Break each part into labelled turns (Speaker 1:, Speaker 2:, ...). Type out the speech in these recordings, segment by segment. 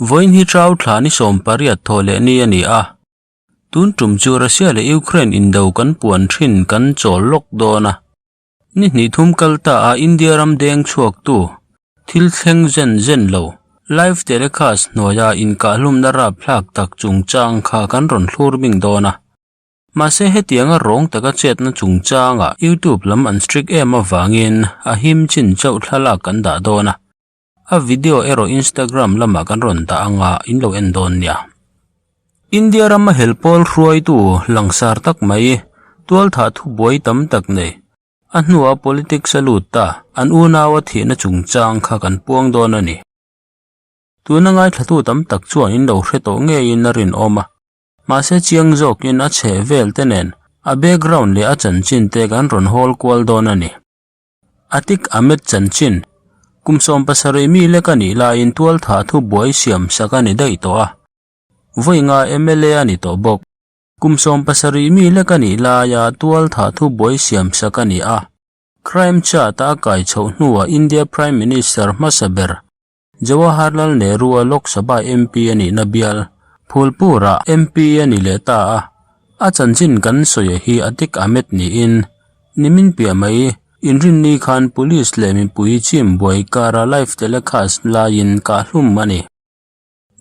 Speaker 1: Vawiin hi Trau thla ni 18 thawh leh ni a ni a. Tun tum chu Russia leh Ukraine indo kan puan thin kan chawl lawk dawn a. Ni hnih thum kal ta a India ram deng chhuaktu thil thleng zen zen lo live telecast hnuaia inkahlumna rapthlak tak chungchang kha kan rawn thlur bing dawn a. Mahse hetianga rawng taka chetna chungchangah YouTube lam an strict em avangin a him chin chauh thlalak kan dah dawn a. A video erawh Instagram lamah kan rawn dah anga in lo en dawn nia. India rama hel pawl hruaitu langsar tak mai tualthah thubuai tam tak nei. A hnua politics a lut ta, an unaua thihna chungchang kha kan puang dawn a ni. Tuna ngaithlatu tam tak chuan in lo hre tawh ngeiin a rinawm a. Mahse chiang zawkin a chheh vel te nen a background leh a chanchin te kan rawn hawl kual dawn a ni. Atiq Ahmed chanchin, Kum 17 mi lek a nih laiin tualthah thu buai siam sak a ni daih tawh a, vawi nga mla a ni tawh bawk. Kum 17 mi lek a nih laia tualthah thu buai siam sak a ni a, crime chart-a a kai chhoh hnuah India Prime Minister hmasa ber Jawaharlal Nehru-a Lok Sabha MP a nihna bial Phulpur-ah MP a ni leh ta a, a chanchin kan sawi hi Atiq Ahmed niin nimin piah mai Inrinni khan Police leh mipui chim buai kara live telecast laiin kahhlum a ni.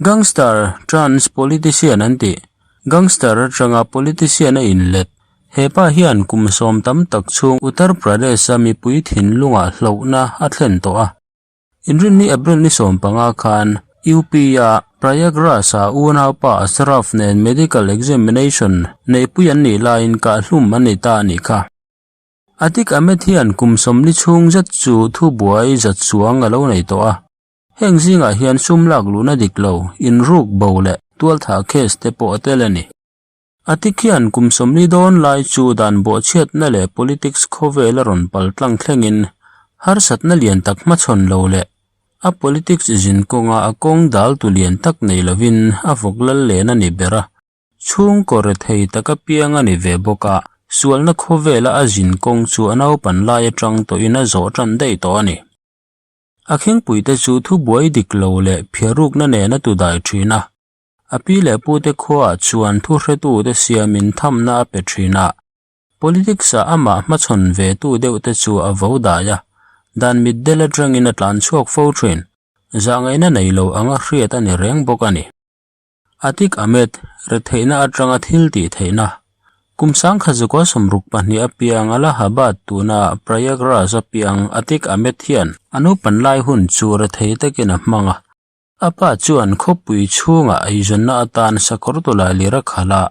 Speaker 1: Gangster trans politician an tih, gangster atanga politician a inlet, he pa hian kum sawm tam tak chhung Uttar Pradesh-a mipui thinlungah hlauhna a thlen tawh a. Inrinni April ni 15 khan UP-a Prayagraj-a unaupa Ashraf nen medical examination neihpui an nih laiin kahhlum an ni ta a nih kha. Atiq Ahmed hian kum 40 chhung zet chu thubuai zat chuang a lo nei tawh a. Heng zingah hian sum lak luhna dik lo, inruk bo leh tualthah case te pawh a tel a ni. Atiq hian kum 40 dawn lai chu dan bawhchhiatna leh politics khawvel a rawn pal tlang thlengin harsatna lian tak hmachhawn lo leh a politics zin kawnga a kawng dal tu lian tak nei lovin a vawk lal len a ni ber a, chhungkaw rethei tak apiang a ni ve bawk a, sualna khawvela a zin kawng chu a naupan lai atang tawhin a zawh tan daih tawh a ni. A khingpuite chu thubuai dik lo leh phiarukna nen a tu dai thin a. A pi leh pute khuaah chuan thuhretute siamin thamna a pe thin a, politics-ah amah hmachhawn ve tu deuhte chu a vo dai a, dan mitdel atangin a tlan chhuak fo thin, zahngaihna nei lo anga hriat a ni reng bawk a ni. Atiq Ahmed, retheihna atanga thil tih theihna, kum 1962 apiang Allahabad tuna Prayagraj apiang Atiq Ahmed hian a naupan lai hun chu rethei takin a hmang a, A pa chuan khawpui chhungah eizawnna atan sakawr tawlai lir a khalh a,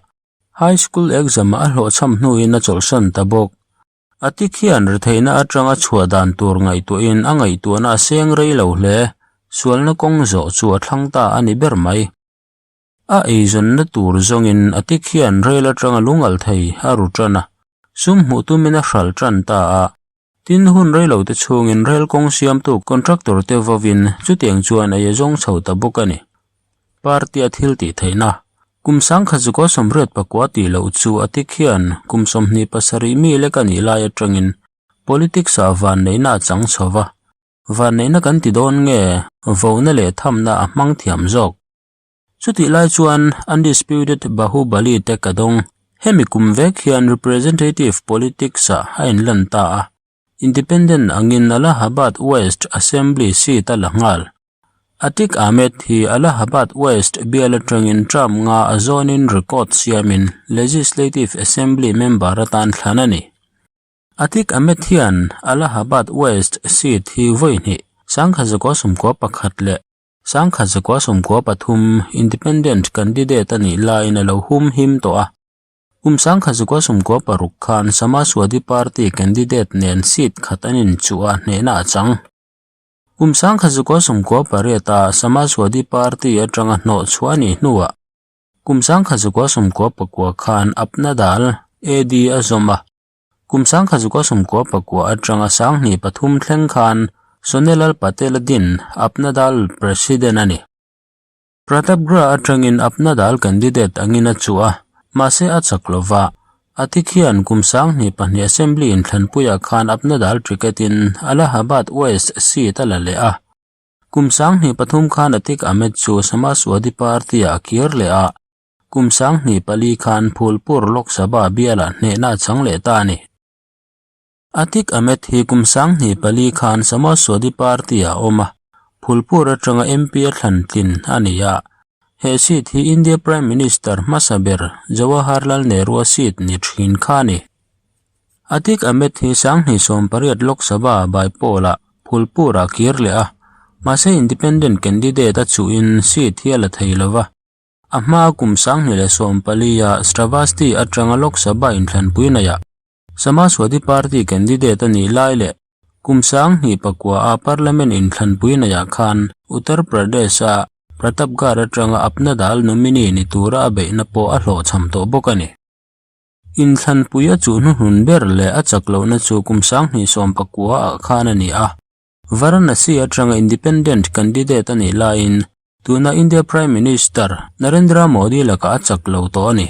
Speaker 1: high school exam a hlawhchham hnuin a chawlhsan ta bawk. Atiq hian retheihna atanga chhuah dan tur ngaihtuahin a ngaihtuahna a seng rei lo hle, sualna kawng zawh chu a thlang ta a ni ber mai. A eizawnna tur zawngin Atiq hian rail atanga lungalh thei a ru tan a, sum hmuh tumin a hralh tan ta a, Tin, hun reilote chhungin rel kawng siamtu contractor te vawin chutiang chuan ei a zawng chho ta bawk a ni. Party a thil tih theihna kum 1989 tih loh chu a tik hian kum 27 mi lek a nih lai atangin politics ah vanneihna a chang chho va, vanneihna kan ti dawn nge vona leh thamna a hmang thiam zawk. Chutih lai chuan Undisputed Bahubali te ka dawng. Hemi kum vek hian representative politics-ah a inlan ta a, Independent angin Allahabad West Assembly seat a la nghal. Atiq Ahmed hi Allahabad West bial atangin term nga a zawnin record siamin Legislative Assembly member atan thlan a ni. Atiq Ahmed hian Allahabad West seat hi vawi hnih, 1991 leh 1993 Independent candidate a nih laiin a lo hum him tawh a. Kum 1996 khan Samajwadi Party candidate nen seat khat an inchuh a, hnehna a chang. Kum 1998 a Samajwadi Party atanga hnawh chhuah a nih hnuah kum 1999 khan Apna Dal, AD, a zawm a. Kum 1999 atanga 2003 thleng khan Sonelal Patel a din Apna Dal President a ni. Pratapgarh atangin Apna Dal candidate angin a chuh a, mahse a chak lova. Atiq hian kum 2002 Assembly inthlanpuiah khan Apna Dal ticket in Allahabad West seat a la leh a. Kum 2003 khan Atiq Ahmed chu Samajwadi Party-ah a kir leh a, kum 2004 khan Phulpur Lok Sabha bialah hnehna a chang leh ta a ni. Atiq Ahmed hi kum 2004 khan Samajwadi Party-ah a awm a, Phulpur atanga MP a thlan tlin a ni a. He seat hi India Prime Minister hmasa ber Jawaharlal Nehru-a seat ni thin kha a ni. Atiq Ahmed hi 2018 Lok Sabha bypoll-ah Phulpur-ah kir leh a, mahse Independent candidate a chuhin seat hi a la thei lo va. A hma kum 2014-a Shravasti atanga Lok Sabha inthlanpui naiah Samajwadi Party candidate a nih lai leh kum 2009 a Parliament inthlanpui naiah khan Uttar Pradesh-a Pratapgarh atanga Apna Dal nominee ni tura a beihna pawh a hlawhchham tawh bawk a ni. Inthlanpui a chuh hnuhnun ber leh a chak lohna chu kum 2019 ah khan a ni a. Varanasi atanga Independent candidate a nih laiin tuna India Prime Minister Narendra Modi lakah a chak lo tawh a ni.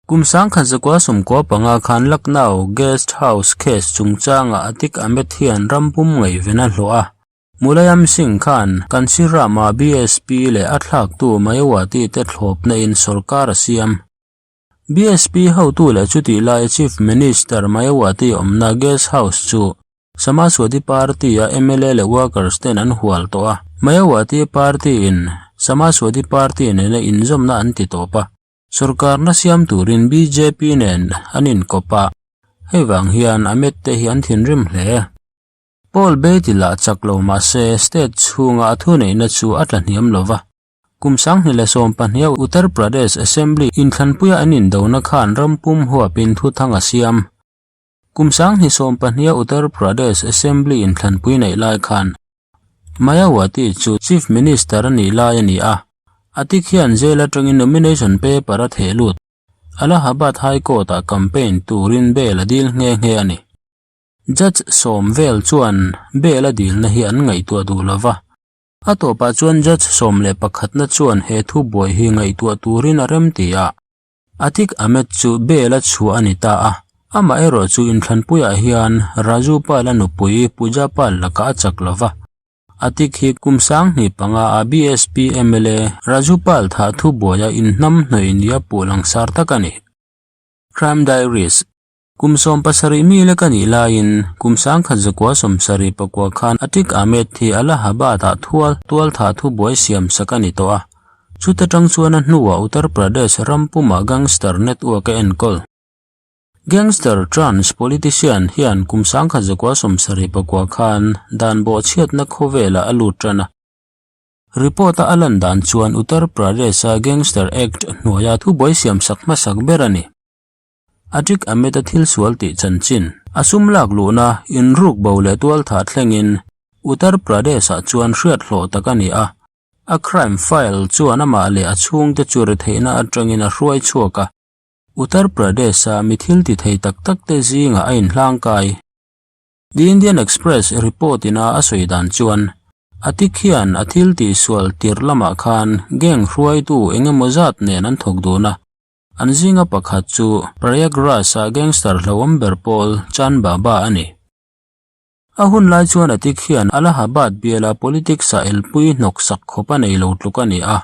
Speaker 1: Kum 1995 khan Lucknow Guest House case chungchangah Atiq Ahmed hian ram pum ngaihven a hlawh a. Mulayam Singh khan Kanshi Ram-a BSP leh a thlaktu Mayawati te thlawpna in sorkar a siam. BSP hotu leh chutih laia Chief Minister Mayawati awmna Guest House chu Samajwadi Party-a mla leh workers ten an hual tawh a. Mayawati party-in Samajwadi Party nena inzawmna an ti tawp a. Sorkarna siam turin bjp nen an inkawp a, hei vang hian Ahmed te hi an thinrim hle. Paul Beatty lah chak lo mah se state chhunga a thuneihna chu a tla hniam lo va. Kum 2012 Uttar Pradesh Assembly inthlanpuia an indona khan ram pum huapin thuthang a siam. Kum 2012 Uttar Pradesh Assembly inthlanpui neih lai khan Mayawati chu Chief Minister a nih lai a ni a, Atiq hian jail atangin nomination paper a theh lut. Allahabad High Court-ah campaign turin bail a dil nghe nghe a ni. Judge sawm vel chuan bail a dilna hi an ngaihtuah duh lo va, a tawpah chuan Judge 11na chuan he thubuai hi ngaihtuah turin a remti a. Atiq Ahmed chu bail a chhuah a ni ta a, amah erawh chu inthlanpuiah hian Raju Pal-a nupui Puja Pal lakah a chak lo va. Atiq hi kum 2005 a BSP mla Raju Pal thah thubuaia inhnam hnawih nia puh langsar tak a ni. Crime Diaries. Kum 70 mi lek a nih laiin kum 1979 khan Atiq Ahmed hi Allahabad-ah thual tual thah thubuai siam sak a ni tawh a. Chuta tang chuan a hnuah Uttar Pradesh ram pumah gangster network a enkawl. Gangster trans politician hian kum 1979 khan dan bawhchhiatna khawvelah a lut tan a. Report-a a lan dan chuan Uttar Pradesh-a Gangster Act hnuaia thubuai siam sak hmasak ber a ni. Atiq Ahmed-a thil sual tih chanchin. A sum lak luhna, inruk bo leh tual thah thlengin Uttar Pradesh-ah chuan hriat hlawh tak a ni a. A crime file chuan amah leh a chhungte chu retheihna atangin a hruai chhuak a. Uttar Pradesh-a mi thil ti thei tak tak te zingah a inhlangkai. The Indian Express report ina a sawi dan chuan Atiq hian a thil tih sual tirh lamah khan gang hruaitu eng emaw zat nen an thawk dun a. An zinga pakhat chu Prayagraj-a gangster hlauhawm ber pawl Chand Baba a ni. A hun lai chuan Atiq hian Allahabad biala politics-ah elpui hnawk sak khawp a nei lo tluk a ni a.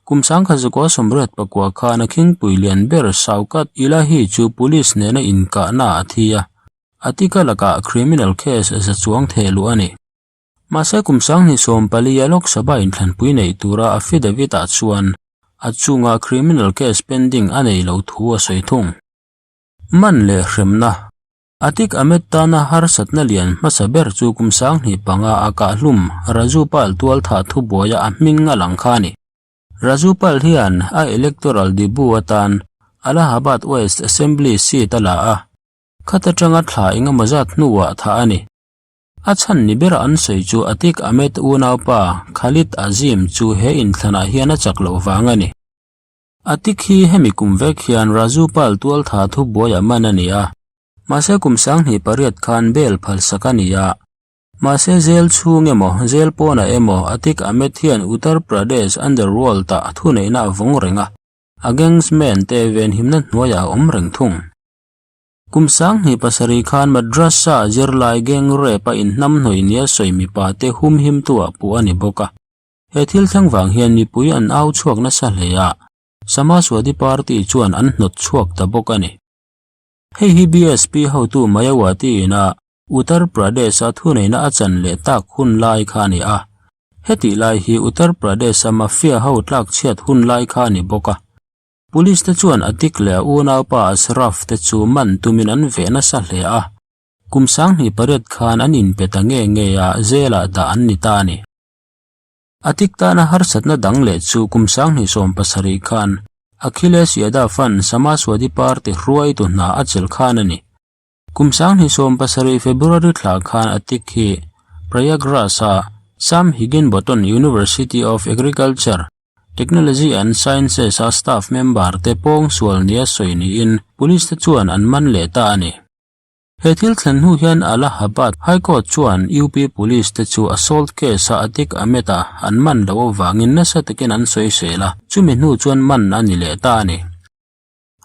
Speaker 1: Kum 1989 khan a khingpui lian ber Shaukat Ilahi chu police nena inkahna a thi a, Atiq-a lakah criminal case za chuang theh luh a ni. Mahse kum 2014 a Lok Sabha inthlanpui neih tura affidavit-ah chuan a chunga criminal case pending a nei lo thu a sawi thung. Man leh hremna, Atiq Ahmed tana harsatna lian hmasa ber chu kum 2005 a kahhlum Raju Pal tualthah thubuaia a hming a lang kha a ni. Raju Pal hian a electoral debut atan Allahabad West Assembly seat a la a, khat atanga thla engemaw zat hnuah thah a ni. A chhan ni bera an sawi chu Atiq Ahmed unaupa Khalid Azim chu he inthlanah hian a chak loh vang a ni. Atiq hi hemi kum vek hian Raju Pal tualtha thubuaiah man a ni a, mahse kum 2008 khan bail phalsak a ni a. Mahse jail chhung emaw, jail pawnah emaw Atiq Ahmed hian Uttar Pradesh underworld-ah thuneihna a vawng reng a, a gangsman te venhimna hnuaiah a awm reng thung. Kum 2007 khan Madrasa zirlai gang rape a inhnamhnawih nia sawi mipa te humhimtu ah puh a ni bawk a. He thil thleng vang hian mipui an au chhuak nasa hle a, Samajwadi Party chuan an hnawt chhuak ta bawk a ni. Hei hi BSP hotu Mayawati ina Uttar Pradesh-a thuneihna a chan leh tak hun lai kha a ni a. Hetih lai hi Uttar Pradesh-a mafia ho tlak chhiat hun lai kha a ni bawk a. Police te chuan Atiq leh a unaupa Ashraf te chu man tumin an veh nasa hle a. Kum 2008 khan an inpe ta nge nge a, jail-ah dah an ni ta a ni. Atiq tana harsatna dang leh chu kum 2017 khan Akhilesh Yadav-a'n Samajwadi Party hruaitu hna a chelh khan a ni. Kum 2017 February thla khan Atiq hi Prayagraj-a Sam Higginbottom University of Agriculture, Technology and Sciences-a staff member te pawngsual nia sawi niin police te chuan an man leh ta a ni. He thil thlen hnu hian Allahabad High Court chuan UP Police te chu assault case-a Atiq Ahmed-a an man loh avangin nasa takin an sawisel a, chumi hnu chuan man a ni leh ta a ni.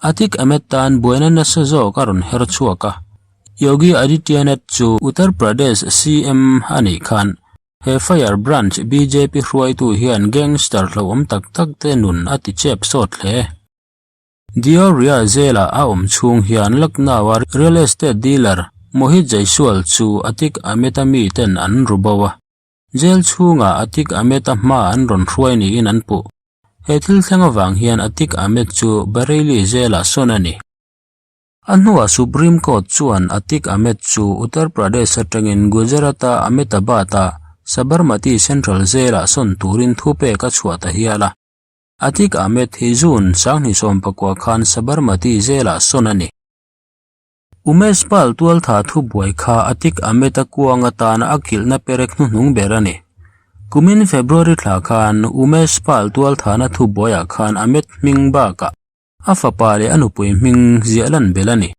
Speaker 1: Atiq Ahmed tan buaina nasa zawk a rawn her chhuak a, Yogi Adityanath chu Uttar Pradesh CM a nih khan he Fire Branch bjp hruaitu hian gangster hlauhawm tak tak te nun a ti chep sawt hle. Deoria jail-ah a awm chhung hian Lucknow-a real estate dealer Mohit Jaiswal chu Atiq Ahmed-a miten an ru bo a, jail chhungah Atiq Ahmed-a hma an rawn hruai niin an puh. He thil thleng avang hian Atiq Ahmed chu Bareilly jail-ah sawn a ni. A hnuah Supreme Court chuan Atiq Ahmed chu Uttar Pradesh atangin Gujarat-a Ahmedabad-a Sabarmati Central Jail-ah sawn turin thupek a chhuah ta hial a. Atiq Ahmed hi June 2019 khan Sabarmati Jail-ah sawn a ni. Umesh Pal tualtha thubuai kha Atiq Ahmed-a kuang atana a kilhna perek hnuhnung ber a ni. Kumin February thla khan Umesh Pal tualthana thubuaiah khan Ahmed hming bakah a fapa leh a nupui hming ziah lan belh a ni.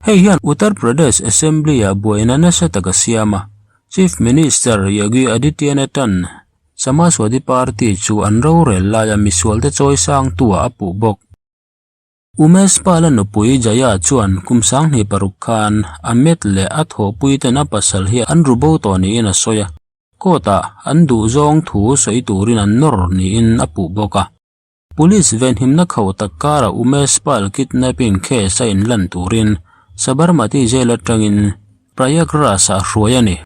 Speaker 1: Hei hian Uttar Pradesh Assembly-ah buaina nasa tak a siam a, Chief Minister Yogi Adityanath-a'n Samajwadi Party chu an rorel laia misualte chawisangtu-ah a puh bawk. Umesh Pal-a nupui Jaya chuan kum 2006 khan Ahmed leh a thawhpuiten a pasal hi an ru bo tawh niin a sawi a, court-ah an duhzawng thu sawi turin an nawr niin a puh bawk a. Police venhimna khauh tak karah Umesh Pal kidnapping case a inlan turin Sabarmati Jail atangin Prayagraj-ah hruai a ni.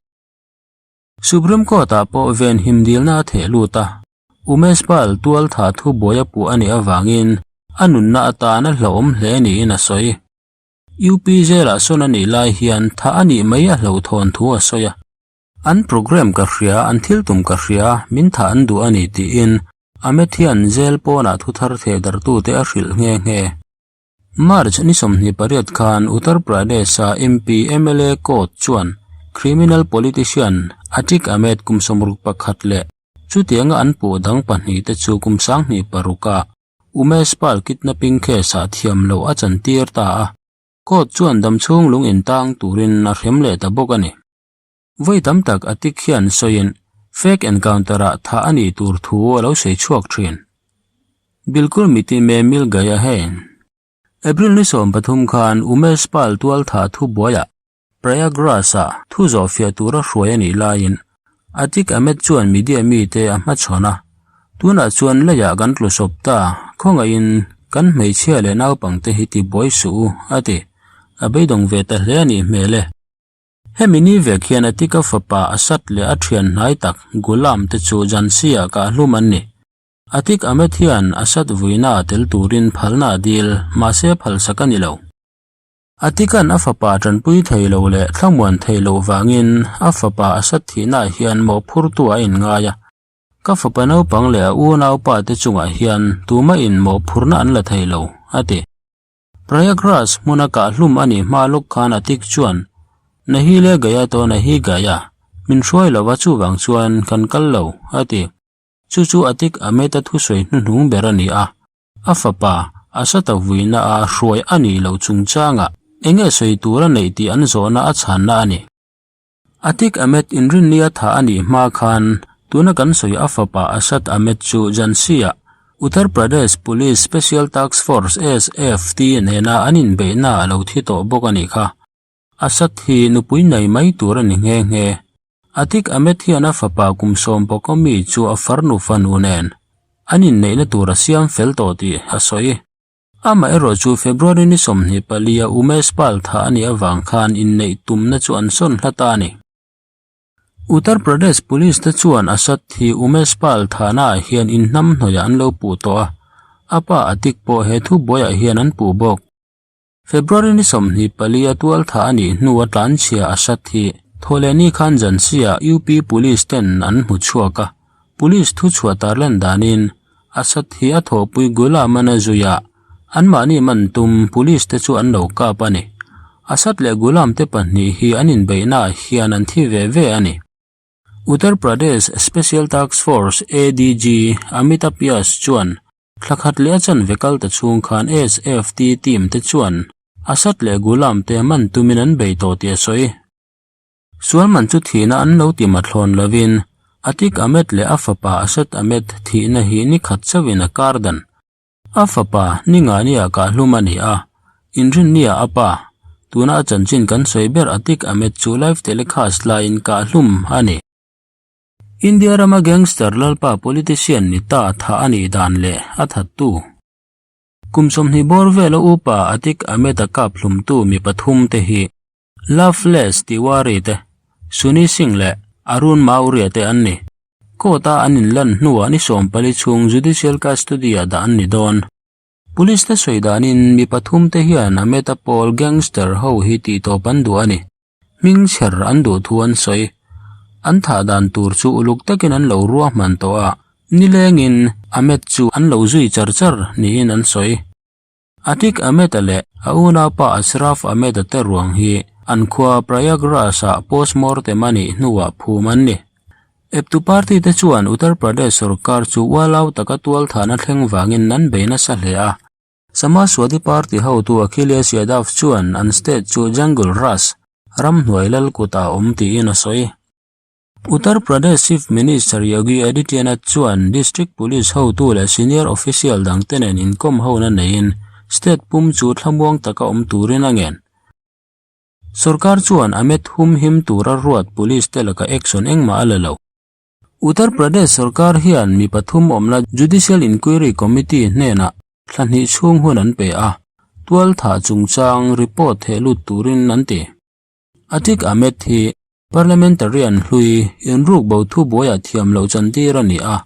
Speaker 1: Supreme Court-ah pawh venhim dilna a theh lut a, Umesh Pal tualtha thubuai a puh a nih avangin a nunna atan a hlauhawm hle niin a sawi. UP Jail-ah sawn a nih lai hian thah a nih mai a hlauhthawn thu a sawi a. An programme ka hria, an thil tum ka hria, min thah an duh a ni tiin Ahmed hian jail pawnah thu thar theh dartute a hrilh nghe nghe. March ni 28 khan Uttar Pradesh-a MP mla court chuan criminal politician Atiq Ahmed kum 61 leh chutianga an puh dang pahnih te chu kum 2006 ah Umesh Pal kidnapping case-ah thiam loh a chantir ta a, court chuan damchhung lung intang turin a hrem leh ta bawk a ni. Vawi tam tak Atiq hian sawiin fake encounter-ah thah a nih tur thu a lo sawi chhuak thin. Bilkul miti me mil gaya hai. April ni 13 khan Umesh Pal tualtha thubuaiah Prayagraj-ah thu zawhfiah tura hruai a nih laiin Atiq Ahmed chuan media mite a hmachhawn a, Tunah chuan leiah kan tlu sawp ta, khawngaihin kan hmeichhia leh naupangte hi tibuai suh u, a ti. A beidawng ve ta hle a nih hmel e. Hemi ni vek hian Atiq-a fapa Asad leh a thian hnai tak Ghulam te chu Jhansi-ah kahhlum an ni. Atiq Ahmed hian Asad vuina a tel turin phalna a dil, mahse phalsak a ni lo. Atiq-a'n a fapa tanpui thei lo leh thlamuan thei loh vangin a fapa Asad thihnaah hian mawhphurtu a inngai a. Ka fapa naupang leh a unaupa te chungah hian tumahin mawhphurna an la thei lo, a ti. Prayagraj hmuna kahhlum a nih hma lawk khan Atiq chuan, Nahi le gaya to nahi gaya, min hruai lova chuvang chuan kan kal lo, a ti. Chu chu Atiq Ahmed-a thusawi hnuhnung ber a ni a, a fapa Asad-a vuina a hruai a nih loh chungchangah eng nge sawi tur a neih tih an zawhna a chhanna a ni. Atiq Ahmed inrinni a thah a nih hma khan tuna kan sawi a fapa Asad Ahmed chu Jhansi-ah. Uttar Pradesh Police Special Task Force, SFT, nena an inbeihna a lo thi tawh bawk a nih kha. Asad hi nupui nei mai tur a ni nghe nghe. Atiq Ahmed hian a fapa kum sawmpawka mi chu a farnu fanu nen an inneihna tur a siam fel tawh tih a sawi. Amaherawh chu February ni 24 a Umesh Pal thah a nih avang khan inneih tumna chu an sawn hla ta a ni. Uttar Pradesh Police te chuan Asad hi Umesh Pal thahna ah hian inhnamhnawih ah an lo puh tawh a, a pa Atiq pawh he thubuaiah hian an puh bawk. February ni 24 a tual thah a nih hnu a tlanchhia Asad hi Thawhlehni khan Jhansi ah UP Police ten an hmu chhuak a, Police thuchhuah tarlan danin Asad hi a thawhpui Ghulam an a zui a, anmahni man tum Police te chu an lo kap a ni. Asad leh Ghulam te pahnih hi an inbeihna ah hian an thi ve ve a ni. Uttar Pradesh Special Task Force ADG Amitabh Yash chuan Thla khat leh a chanve kal ta chhung khan SFT team te chuan Asad leh Ghulam te man tumin an bei tawh tih a sawi. Sualman chu thihna an lo ti mathlawn lovin Atiq Ahmed leh a fapa Asad Ahmed thihna hi ni khat chauhin a kar dan. A fapa ni ngahniah kahhlum a ni a, inrinniah a pa, tuna a chanchin kan sawi ber Atiq Ahmed chu live telecast laiin kahhlum a ni. India rama gangster lalpa politician ni ta thah a nih dan leh a thattu. Kum 20 bawr vela upa Atiq Ahmed-a kap hlumtu mi pathum te hi Loveless Tiwari te, Sunny Singh leh Arun Maurya te an ni. Court-a an inlan hnuah ni 14 chhung judicial custody-ah dah an ni dawn. Police te sawi danin mi pathum te hian Ahmed-a pawl gangster ho hi tihtawp an duh a ni. Hming chher an duh thu an sawi. An thah dan tur chu uluk takin an lo ruahman tawh a, nilengin Ahmed chu an lo zui char char niin an sawi. Atiq Ahmed-a leh a unaupa Ashraf Ahmed-a te ruang hi an khua Prayagraj-ah postmortem a nih hnuah phum an ni. Eptu party te chuan Uttar Pradesh sorkar chu ualau taka tualthahna thleng vangin an bei nasa hle a. Samajwadi Party hotu Akhilesh Yadav chuan an state chu Jungle Raj, ramhnuai lal kutah a awm tiin a sawi. Uttar Pradesh Chief Minister Yogi Adityanath chuan district police hotu leh senior official dangte nen inkawm hona neiin state pum chu thlamuang taka awm turin a ngen. Sorkar chuan Ahmed humhim tura ruat police te laka action engmah a la lo. Uttar Pradesh sorkar hian mi pathum awmna Judicial Inquiry Committee hnenah thla hnih chhung hun an pe a, tualthah chungchang report theh lut turin an ti. Atiq Ahmed hi Parliamentarian hlui inruk bo thubuaiah thiam loh chantir a ni a,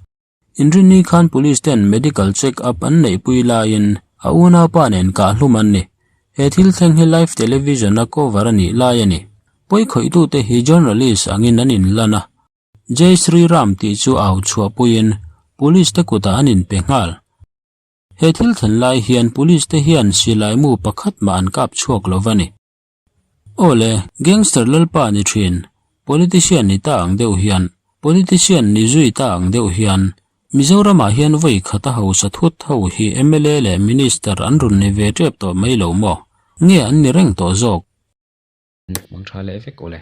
Speaker 1: inrinni khan police ten medical check up an neihpui laiin a unaupa nen kahhlum an ni. He thil thleng hi live television a cover a nih lai a ni. Pawikhawih-tute hi journalist angin an inlan a, Jai Shri Ram tih chu au chhuahpuiin police te kutah an inpe nghal. He thil thlen lai hian police te hian silai mu pakhat mah an kap chhuak lo va ni. Aw le, gangster lalpa ni thin, politician ni ta ang deuh hian, politician ni zui ta ang deuh hian, Mizoramah hian vawi khata hausa thut ho hi mla leh minister an rawn ni ve tep tawh mai lo maw? Nge an ni reng tawh zawk?
Speaker 2: Mang tha leh vek aw le.